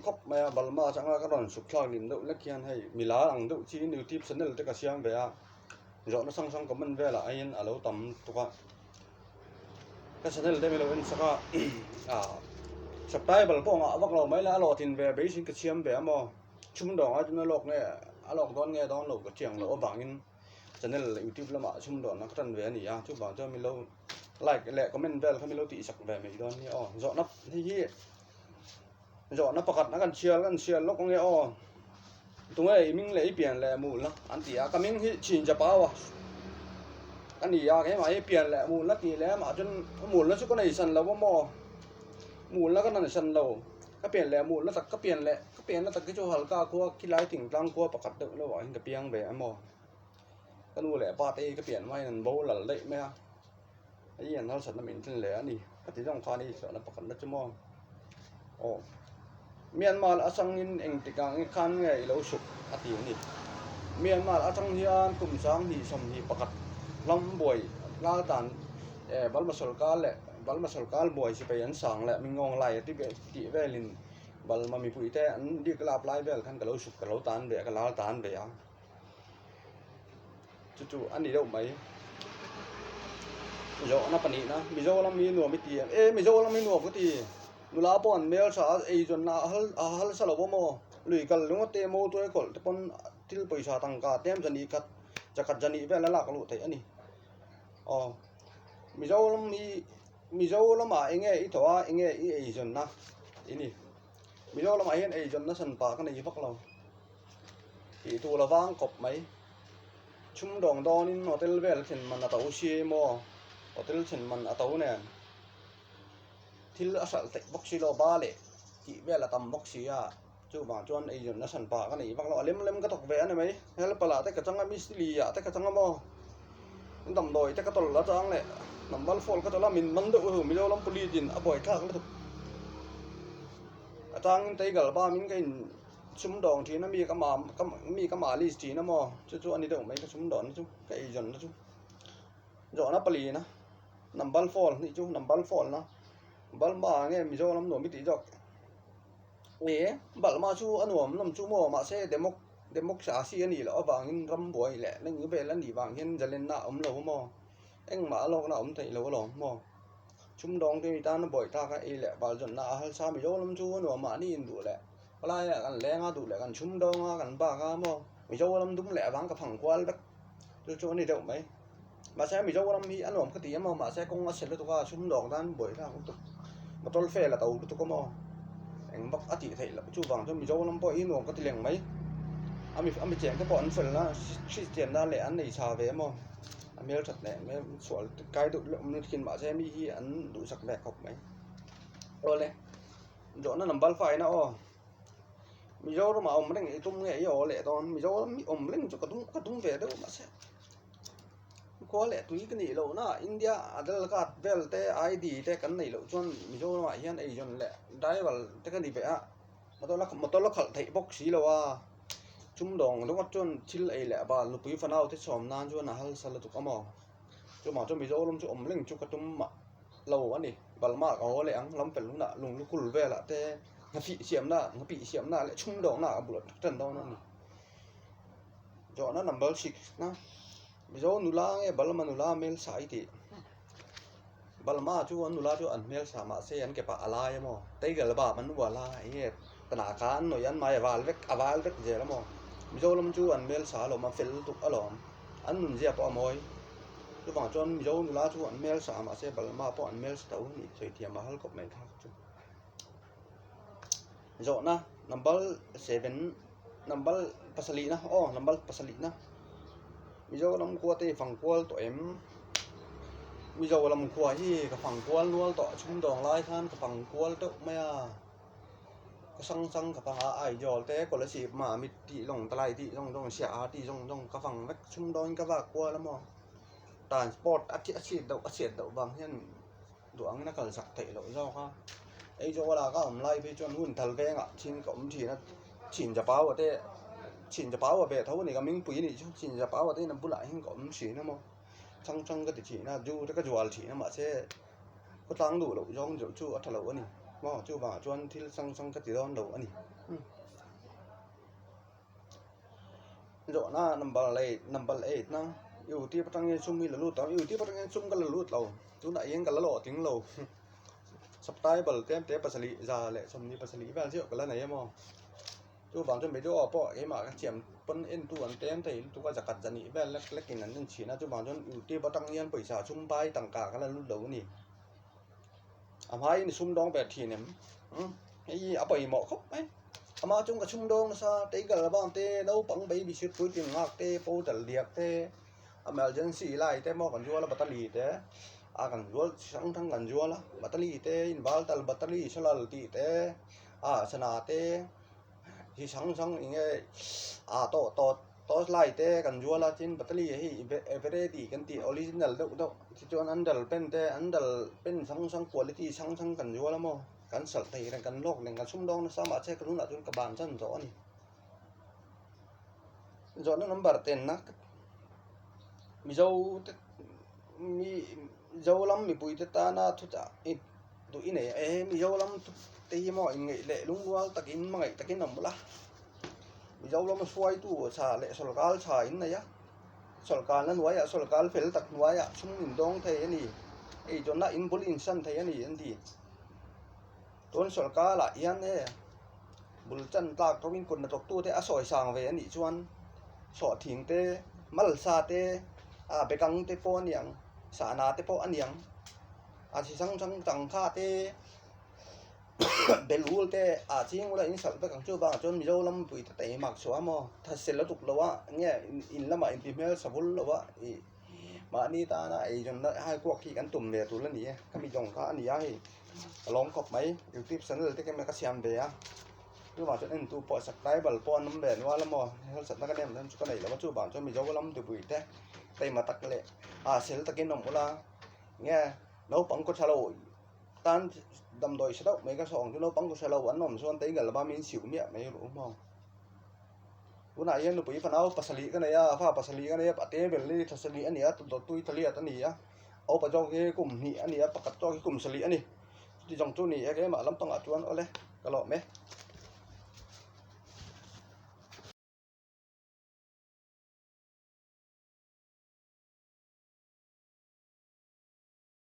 khawp mai a, Balma atanga ka rawn suk thlak lim deuh lek hian hei milar ang deuh chiin youtube channel te ka siam ve a, zawhna hrang hrang comment velah aiin a lo tam tuk a, ka channel te milo en sak a ah subscriber pawh ngah vak lo mai la a hlawhtlin ve beisin ka siam ve a maw chhumdawng ai chuan a lawk nge a lawk dawn nge dawn lo ka thiang loh avangin. Channel leh youtube lamah chhumdawnna ka tan ve a ni a, chuvang chuan milo like leh comment vel kha milo tihsak ve mai dawn nia aw. Zawhna hei hi zawhna pakhat a kan chhiar kan chhiar lawk ange aw. Tunge i ming leh i pian leh mul a an ti a, ka ming hi Chinjapau a ka ni a, keimah hi pian leh mul a tih leh amah chuan mul na chu ka nei san lo a maw, mul na ka nei san lo, ka pian leh mul na tak ka pian leh ka pian na tak hi chu halka khua khilai thingtlang khua pakhat deuh lo ah hian ka piang ve a maw. Ka nu leh pa te hi ka pian hmain an bo lal daih mai a, hei an harsatna min thlen leh a ni ka ti zawng khan hei hriatna pakhat la chu maw aw Myanmar atangin engtik ah nge khan nge i lo suk a ti a ni Myanmar atang hian kum 2021 ram buai laltan eh Burma sawrkar leh Burma sawrkar buai sipai an sang leh Mingawng lai a tih velin Burma mipui te an dik lap lai vel khan ka lo suk ka lo tan ve a ka lal tan ve a. Chu chu a ni deuh mai. Zawhna pahnihna Mizoram hi nuam i ti em? E Mizoram hi nuam ka ti. Nula pawh an hmel tha a, eizawnna a hal a halsa lo a maw? Lui kal ringawt te emaw tuai kawlh te pawn thil pawisa tangka tlem zahnih khat zakhat zahnih vel a lak luh theih a ni. Aw Mizoram hi Mizoramah eng nge i thawh a, eng nge i eizawnna i ni? Mizoramah hian eizawnna san pah ka nei vak lo. Tih tur a vang kawp mai. Chhumdawng dawnin hotel vel thlen man a to si maw? Hotel thlen man a to nen thil a hralh theih bawk si lo ba leh tih vel a tam bawk si a, chuvang chuan eizawnna hran pah ka nei vak lo. A lem lem ka thawk ve a ni mai. Helper ah te ka chang a, mistiri ah te ka chang a maw? Damdawi te ka tawlh la chang leh hnam fall ka tawlh a, min man deuh hu Mizoram police in a buaithlak lutuk. A changin teigal bamin ka in. Sumdawng thin a mi ka mam ka mi ka malis thin a maw chu chu a ni deuh mai ka sumdawn na chu ka eizawn na chu zawhna palina number four nih chu number four na Burma nge Mizoram nuam i tih zawk e Burma chu a nuam nawm chu maw mahse democ democracy a nih loh avangin ram buai leh na eng vel a nih vang hian zalenna a awm lo a maw engmah a lawkna a awm theih lo alawm maw sumdawng te mi tan a buai thlak a ei leh bal zawnna a halsa Mizoram chu a nuam mahni induh leh. Palaiah kan leng a, duh leh kan chhum dawng a, kan bak a maw Mizoram dum leh avang ka phang kual vek chu chu a ni deuh mai. Mahse Mizoram hi a nuam ka ti em a, mahse kawng a chhe lutuk a, chhum dawng tan buai thlak lutuk, motor fail a to lutuk a maw, eng vak a tih theih loh chuvang chuan Mizoram pawh hi nuam ka ti leng mai. A mi a mi cheng te pawh an fel na, hristian na leh an nei tha ve maw, a hmel that leh hmel sual kai deuh leh awm thin mahse mi hi an duhsak ve khawp mai. Awle. Zawhna number faina aw. Mizoram ah awm reng i tum nge i aw leh dawn. Mizoram hi awm reng chu ka dum ka dum ve deuh mahse khua leh tui ka nih loh na India Aadhaar card vel te ID te kan neih loh chuan Mizoram ah hian eizawn leh driver te ka ni ve a motor la motor la khalh theih bawk si lo a chhumdawng ringawt chuan thil ei leh bal nupui fanau te chhawm nan chuan a halsa lutuk a maw chumah chuan Mizoram chu awm reng chu ka tum mah. lo a ni. Balma ka haw leh ang, lamfel hunah lunglukul velah te nghafih siamna, nghapih siamna leh chhungdawhna a bulah tan dawn a ni. Zawhna number 6 na Mizo nula nge Balma nula hmel sa i tih? Balma chu an nula chu an hmel sa mahse an ke pah a lai a maw? Teigal bap an ual a, eng nge tanah kha an nawih an mai a val vek a val vek zel a maw? Mizo lam chu an hmel sa alawm a fel lutuk alawm, an nunzia pawh a mawi. Chuvang chuan Mizo nula chu an hmel sa mahse Balma pawh an hmel sa tho a nih sawi thiam a hal khawp mai thlak chu. Zawhna number 7 number pasarihna aw number pasarihna Mizoram khua te hi fang kual tawh em? Mizoram khua hi ka fang kual nual tawh chhungdawng lai khan ka fang kual deuh mai a. Ka hrang hrang ka fang a Aizawl te Kolasib Mamit tih zawng Talai tih zawng zawng Siaha tih zawng zawng ka fang vek chhungdawngin ka vak kual a maw transport a chhiat deuh a chhiat deuh vang hian duh angin a kalsak theih loh zawk a Aizawl ah ka awm lai phei chuan hun thal vengah chin ka awm thin a Chinjapau te Chinjapau a ve tho a ni ka mingpui a nih chu Chinjapau te in a bulah hian ka awm thin a maw chang chang ka ti thin a zu te ka zual thin a mahse khawtlang duh loh zawng deuh chu a tha lo a ni. Maw chuvangah chuan thil hrang hrang ka ti dawn lo a ni. Zawhna number leh number eight na youtube atangin sum hi la lut ang youtube atangin sum ka la lut lo tunah hian ka la lawh ting lo subscriber tlem te pasarih za leh sawmhnih pasarih vel chiah ka la nei a maw chuvang chuan video pawh keimah ka thiam pawn entu an tlem thei lutuk a zakhat zahnih vel lek lek in an en thin a chuvang chuan youtube atang hian pawisa sum pai tangka ka la lut lo a ni a hmaiin i sumdawng ve thin em hei a pawimawh khawp mai amah chung ka sumdawng nasa teigal bang te naupang baby seat puitling nghak te powder liak te emergency lai te maw kan zual a batali te a kan zual chi hrang hrang kan zual a batali te inverter batali solar tih te a sana te. Chi hrang hrang eng nge ah tawh tawh torch light te kan zual a tin battery hei eveready kan tih original deuh deuh tichuan an dal pen te an dal pen hrang hrang quality hrang hrang kan zual a maw kan hralh thei reng kan lawk nen kan sumdawng nasa mahse ka tunah chuan ka ban chan tawh a ni zawhna number ten a mizo te mi mizoram mipui te tana thuchah. Duh i nei e, Mizoram te hi maw inngeih leh lungrual takin hmangaih takin awm bawlh a, Mizoram hruaitu tha leh sawrkar tha in nei a, sawrkar na hnuaiah sawrkar fel tak hnuaiah chhung in dawng thei a ni, eizawnna in bul in san thei a ni an ti. Tun sawrkar ah hian e bul chan tlak tho in kut hnathawk tu te a sawi sang ve a nih chuan sawhthing te malsa te a bekang te pawh a niang sahna te pawh a niang. A chi hrang hrang tangkha te belul te ah ching ula in hralh vek ang chu vangah chuan Mizoram pui ta tei mak chhuah a maw thasel a tuk lo a nge in lamah inti hmel sa vul lo a ih mahni tana eizawnna hai kuak hi kan tum ve tur a ni e ka mi zawng kha a ni a hei ka lawm khawp mai youtube channel te ka siam ve a chuvang chuan entu pawh subscriber pawh an awm ve nual a maw harsatna ka nem chu ka nei lo a chuvang chuan Mizoram tupui te taima tak leh ah sel takin awm ula. Nge naupang khaw tha lo tan damdawi hre deuh mai ka sawi ang chu naupang khaw hre lo an awm chuan tei ngal bam in siu miah mai ru maw tunah hian nupui fanau pasarih ka nei a fa pasarih ka nei a pate ber hi tha sarih a ni a tui thaliat a ni a upa zawk hi kum hnih a ni a pakhat zawk hi kum sarih a ni chuti zawng chu ni e keimah lampangah chuan awle ka lawm e.